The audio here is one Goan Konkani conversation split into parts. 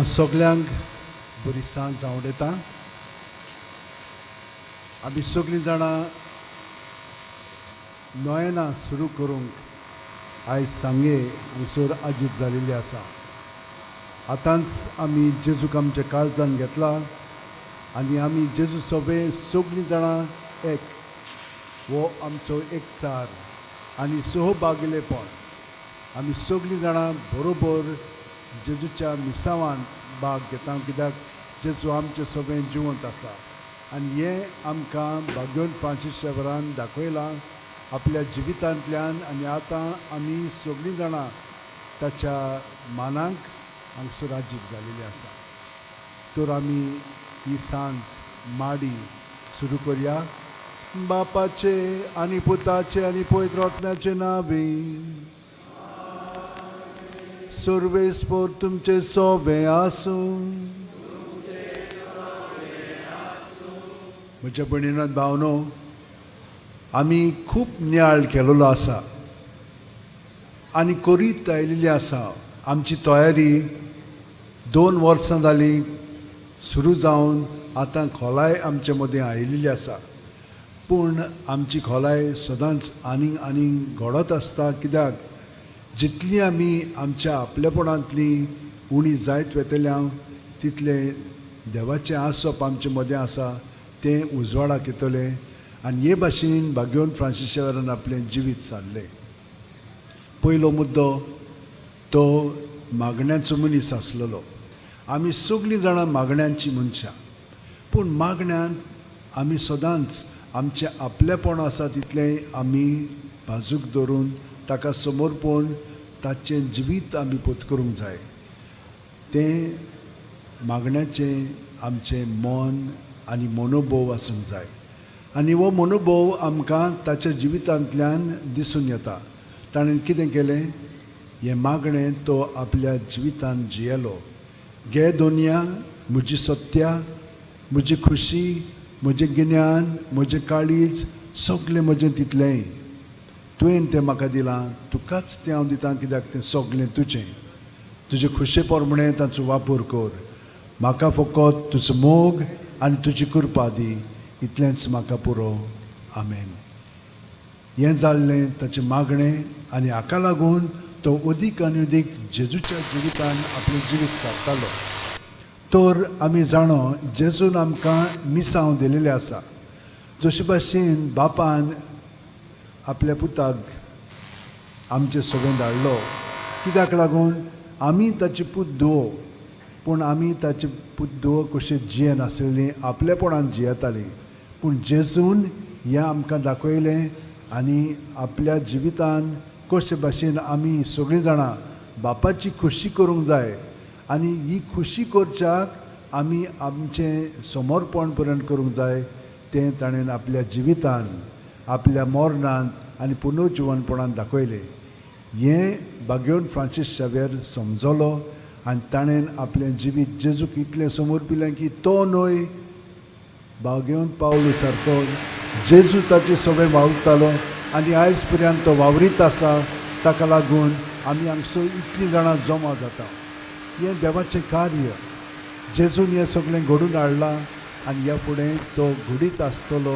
सगल्यांक बरी सांज आवडटा. आमी सगळीं जाणां नोयेना सुरू करूंक आयज सांगे हांगसर आजीत जालेली आसा. आतांच आमी जेजूक आमच्या काळजान घेतला आनी आमी जेजू सोबे सगळीं जाणां एक, हो आमचो एकचार आनी सहभागिलेपण. आमी सगळीं जाणां बरोबर जेजूच्या मिसावान भाग घेता, कित्याक जेजू आमचे सोबे जिवंत आसा आनी हें आमकां भाग्योन फ्रांसीस शेवरान दाखयलां आपल्या जिवितांतल्यान. आनी आतां आमी सगळीं जाणां ताच्या मानाक हांगसर राजीक जालेली आसा. तर आमी ही सांज माडी सुरू करया. बापाचे आनी पुताचे आनी पवित्र आत्म्याचे नांवे. सर्वेस्पर तुमचे सोबे आसूं. म्हज्या भयणीनो भावनो, आमी खूब नियाळ केलेलो आसा आनी करीत आयिल्ली आसा. आमची तयारी 2 वर्सां जालीं सुरू जावन आतां खोलाय आमचे मदीं आयिल्ली आसा. पूण आमची खोलाय सदांच आनीक आनीक घडत आसता, कित्याक जितली आमी आमच्या आपलेपणांतली उणी जायत वेतल्या तितलें देवाचें आसप आमचे मदें आसा तें उजवाडाक येतलें. आनी हे भाशेन भाग्योन फ्रांसीस शेवरान आपलें जिवीत सारलें. पयलो मुद्दो, तो मागण्याचो मनीस आसलेलो. आमी सगळीं जाणां मागण्यांची मनशां, पूण मागण्यांत आमी सदांच आमचें आपलेपण आसा तितलें आमी बाजूक दवरून ताका समर्पण ताचें जिवीत आमी पोत करूंक जाय. तें मागण्याचें आमचें मन आनी मनोभोव आसूंक जाय आनी हो मनोभोव आमकां ताच्या जिवितांतल्यान दिसून येता. ताणें कितें केलें, हें मागणें तो आपल्या जिवितांत जियेलो. घे दोनया म्हजी सत्या, म्हजी खुशी, म्हजें गिन्यान, म्हजें काळीज, सगळें म्हजें तितलेंय तुवें तें म्हाका दिलां, तुकाच तें हांव दितां, कित्याक तें सगळें तुजें. तुजे खुशे प्रमाणें ताचो वापर कर. म्हाका फकत तुजो मोग आनी तुजी कृपा दी, इतलेंच म्हाका पुरो. आमेन. हें जाल्लें ताचें मागणें आनी हाका लागून तो अदीक आनी अदीक जेजूच्या जिवितान आपलें जिवीत सारतालो. तर आमी जाणो जेजून आमकां मिसांव दिलेलें आसा. जशे भाशेन बापान आपल्या पुताक आमचे सगळें धाडलो, कित्याक लागून आमी ताचे पूत धुवो. पूण आमी ताचे पूत धुवो कशें जियेनासलेलीं, आपलेपणान जियेतालीं. पूण जेजून हें आमकां दाखयलें आनी आपल्या जिवितान कशे भाशेन आमी सगळीं जाणां बापाची खुशी करूंक जाय आनी ही खुशी करच्याक आमी आमचें समर्पण पर्यंत करूंक जाय तें ताणें आपल्या जिवितान, आपल्या मरणान आनी पुनर्जिवनपणान दाखयलें. हें भाग्योन फ्रांसीस शावेर समजलो आनी ताणें आपलें जिवीत जेजूक इतलें समर्पिलें की तो न्हय भाग्योन पावलो सारको जेजू ताचे सगळें वावुरतालो आनी आयज पर्यंत तो वावरीत आसा. ताका लागून आमी हांगसर इतलीं जाणां जमा जाता. हें देवाचें कार्य. जेजून हें सगळें घडून हाडलां आनी ह्या फुडें तो घडीत आसतलो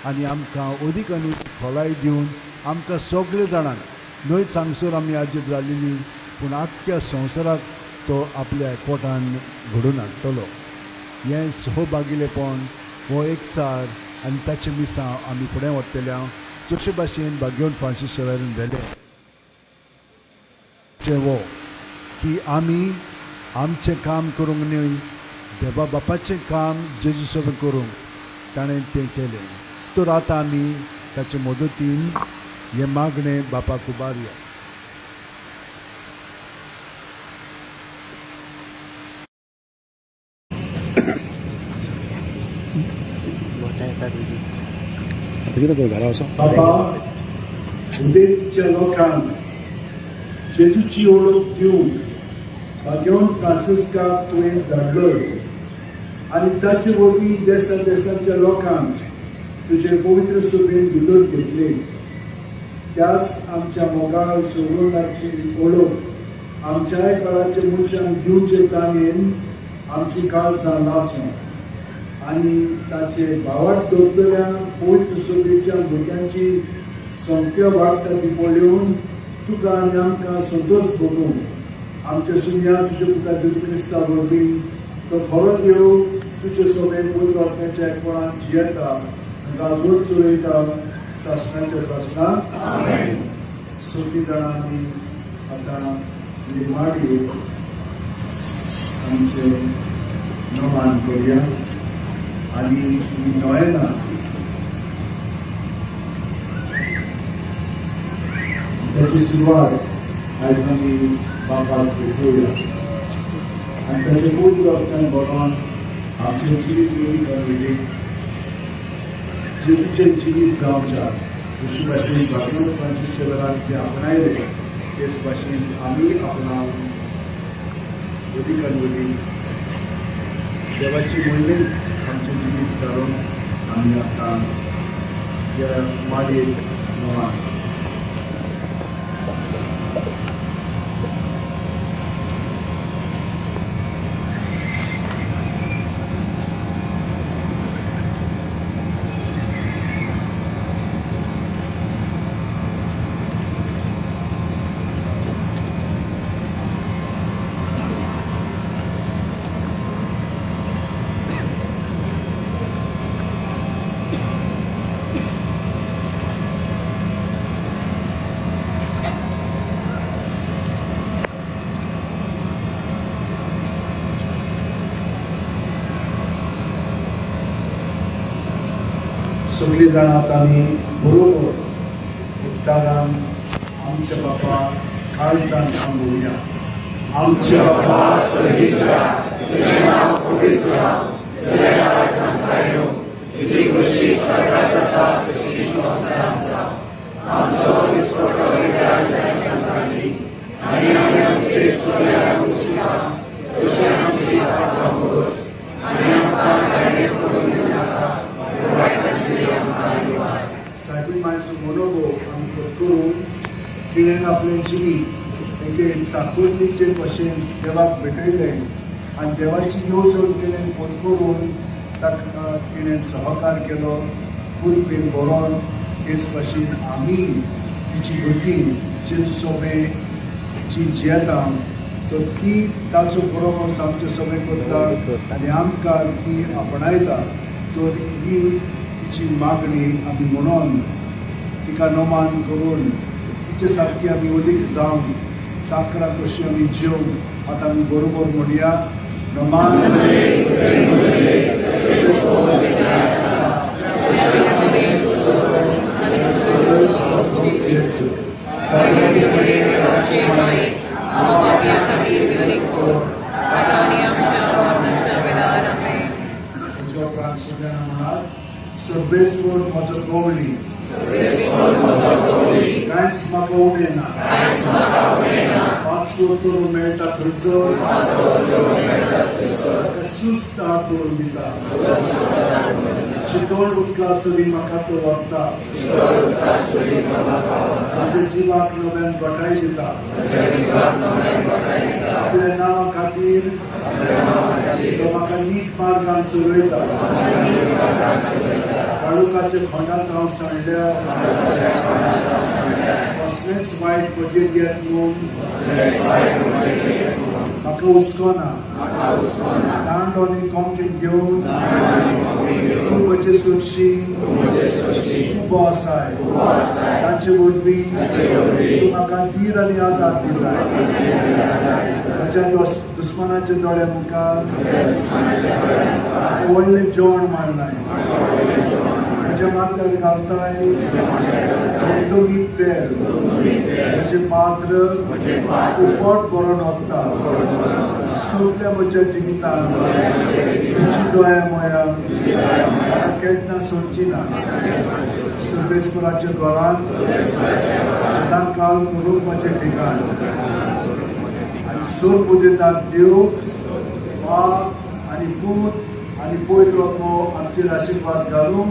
आनी आमकां अदीक आनी खोलाय दिवन आमकां सगळे जाणांक न्हयच हांगसर आमी आजीब जालेली, पूण आख्ख्या संवसाराक तो आपल्या एकवटान घडून हाडटलो. हें सहभागिलेपण, हो एकचार आनी ताचें मिसांव आमी फुडें व्हरतले. हांव जशे भाशेन भाग्योन फ्रांसीस शेवरान व्हेलें हो की आमी आमचें काम करूंक न्हय, देवा बापाचें काम जेजू सोबें करूंक ताणें तें केलें. तर आतां आमी ताचे मदतीन हें मागणें बापाक उबारया. आतां कितें करूं, घरा वचो? बाबा, उदेंतच्या लोकांक जेजूची वळख दिवंक भाग्योन फ्रांसिस्काक तुवें धाडलो आनी ताचे वरवीं देसा देसाच्या लोकांक तुजे पवित्र सभेन भितर घेतले. त्याच आमच्या मोगाळ सोडवणाची वळख आमच्याय काळाच्या मनशांक दिवचे ताणेन आमची काळजां लासूं आनी ताचे भावार्थ दवरतल्या पवित्र सभेच्या भुरग्यांची सोमक्यो वाडटा ती पळोवन तुका आनी आमकां संतोश भोगूं. आमच्या सुन्या तुज्या पुता जेजू क्रिस्ता वरवीं तो खरो देव तुजे सभेन पवित्र आत्म्याच्या एकपणान जियेता आनी राजवट चलयता सासणाच्या सासणाक. सगळीं जाणां आमी आतां निर्माणी आमचें नमान करुया आनी ही नोयेना ताची सुरवात आयज आमी बापाक भेटोवया आनी ताचे पवित्र आत्म्यान बरोवन आमचें जिवीत वेगळी वयली जेजूचें जिवीत जावच्या जशी भाशेन कार्दोज फ्रांसीसच्या वेळार जे आपणायले तेच भाशेन आमी आपणावन वदीक वदीक देवाची मोहिमेंत आमचें जिवीत सारोवन आमी आतां ह्या माडयेक नमान. सगळीं जाणां आतां आमी बरोबर उपचारान आमच्या बापा काळजान सांगुया. आमच्या बापा स्वर्गीच्या, तुझें नांव पवित्र जावं, तुजें राज आमकां येवं, तुजी खुशी स्वर्गात जाता तशी संवसारांत जावं. आमचो दिसपट्टो इतिहास आयज आमकां दी आनी आमी आमचे चुकल्यार पुसता तशें आमची पापां पुरोस आनी आमकां ताणें पडून दिवं नाका पूण वायटांतली आमकां निवार. सायबीण मायचो मनोभोव आमी करून तिणें आपलें जिवीत एके चाकुर्तीचे भशेन देवाक भेटयलें आनी देवाची येवजण तिणें फोन करून ताका तिणें सहकार केलो कुरपेन बरोवन. तेच भाशेन आमी तिची भुरगीं जेजू सभे जी जियेता तर ती ताचो बरोबर आमचे सभे करता आनी आमकां ती आपणायता. तर ही तिची मागणी आमी म्हणून तिका नमान करून तिचे सारकी आमी अदीक जावन साकरा कशी आमी जेवन आतां आमी बरोबर म्हणया. नमान सर्वेस्वर म्हजो गवळी, कांयच म्हाका उणें ना, पांचवो चोरू मेळटा खंयचो सुस्त हात करून दिता, शितळ उदका सरी म्हाका तो व्हरता, म्हज्या जिवाक नव्यान गोठाय दिता, आपल्या नांवा खातीर तो म्हाका नीट मार्गान चलयता, काळुकाच्या खोंडांत हांव सांडल्या कसलेंच वायट म्हजेर येत म्हूण म्हाका हुस्को ना, दांडो आनी कोंकेन घेवन तूं म्हजे सोडशी उबो आसाय, तांचे वरवीं तूं म्हाका धीर आनी आदार दिताय, म्हज्या दुस्मनाच्या दोळ्या मुखार व्हडलें जेवण मांडलाय, म्हज्या माथ्यार घालताय दोगीत तेल, म्हजें पात्र उपट भरून वता, सगल्या म्हज्या जिवितान तुजी दया माया म्हाका केन्ना सोडची ना, सर्वेस्पराच्या घरांत सदां काल करूंक म्हजें ठिकाण आनी सोर उदेतात देव बाप आनी पूत आनी पवित्र आत्मो आमचेर आशिर्वाद घालूं.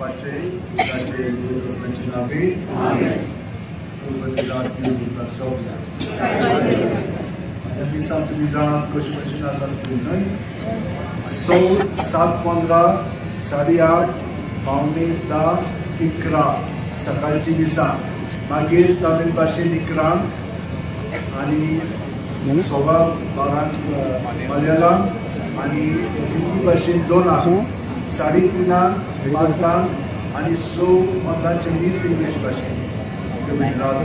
बापाचे, पुताचे, पवित्र नावे. तुमकां सगळ्यांक. ह्या दिसान तुमी जाणात कशी भशेन आसात तुमी न्हय. 6, 7:15, 8:30, 9:45, 11 सकाळची दिसा. मागीर तमीळ भाशेन 11क आनी 12:15क मलयाळम आनी हिंदी भाशेन 2क, 3:30क, 5क आनी 6:15 मीस इंग्लीश भाशेन. रात.